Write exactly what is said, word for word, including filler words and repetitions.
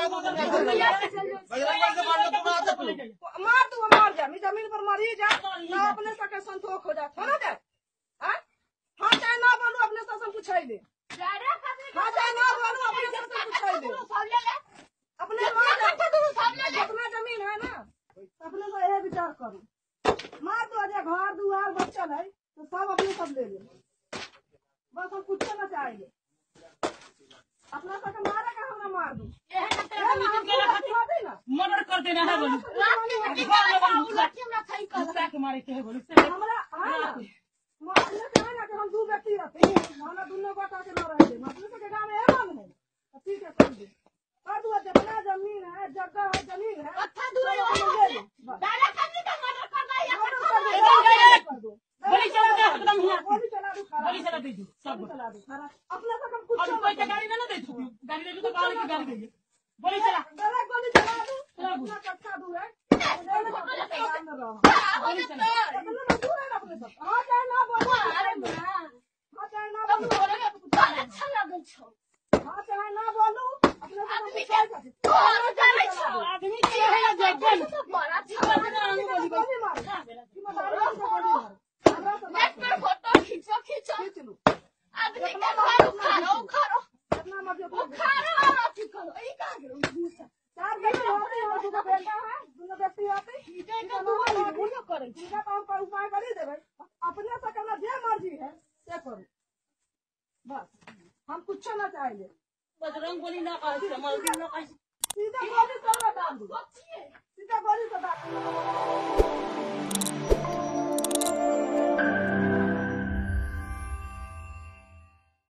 मार दू, मार जा, मैं जमीन पर मरी जा, ना अपने सके संतोष हो जात, हो ना दे? हाँ? हाँ, चाहे ना बोलू, अपने से हम पूछाई ले। हाँ, चाहे ना बोलू, अपने से हम पूछाई ले। अपने मार जा, अपना जमीन है ना, अपने से यह विचार करू। मार दो, अरे घर दुआर बचल है, तो सब अपने सब ले ले। बस हम कुछ ना चाहेंगे। अपना सबके मारे का हमरा मार दो। ये ना, हम दो व्यक्ति होते ना। मर्डर कर देना है बोलू। गुस्सा के मारे के है बोलू। हमरा, हाँ ना। अपने से है ना कि हम दो व्यक्ति रहते हैं। हमरा दोनों को ताके ना रह दे। अपने सबके गाँव में है मालूम है। ठीक है, समझे। कर दो, जितना जमीन है, जगह है, जमीन है, अच्छा, दूर सब है। अपने ले लो। बस। दादा, कभी का मर्डर कर दो, या मर्डर कर दो। कर दो। गोली चला दे, एकदम हियाँ। गोली चला दो, खड़ा। गोली चला दे दो, सब। गोली चला दो, खड़ा। अपना सब हम कुछ अभी कोई के गाली ना दे दो। गाली दे दो तो बाहर की गाली दे दो। गोली चला। दादा, गोली चला दो। चला दो। अपना कच्चा दूर है। गोली चला। अपना दूर है ना अपने सब। हाँ, चाहे ना बोलो। अरे माँ। हाँ, चाहे ना बोलो। अच्छा लगै छौ। हाँ, चाहे ना बोलू, अपने से आदमी कुछ के कर सकते। तोहर करै छौ। आदमी के है जगन। बड़ा अच्छा लगै छौ। गोली मार। ईमानदारी से गोली मार। हमरा से बात नेट पे करो। फोटो खींचो, खींचो। खींच लो। आदमी के घर उखाड़ो, उखाड़ो। जितना मर्जी उतना उखाड़ो और अथी करो। ई का करो? घूसा। चार व्यक्ति होते हैं, दो बेटा है, दोनों व्यक्ति होते हैं। इनका तो हम उपाय करी देबै। अपने से करना जे मर्जी है, से करू। बस, हम कुछ ना चाहेंगे। बजरंग बली ना खाई, समझ ना खाई। सीधा गोली से डाल दो। सीधा गोली से डाल दो।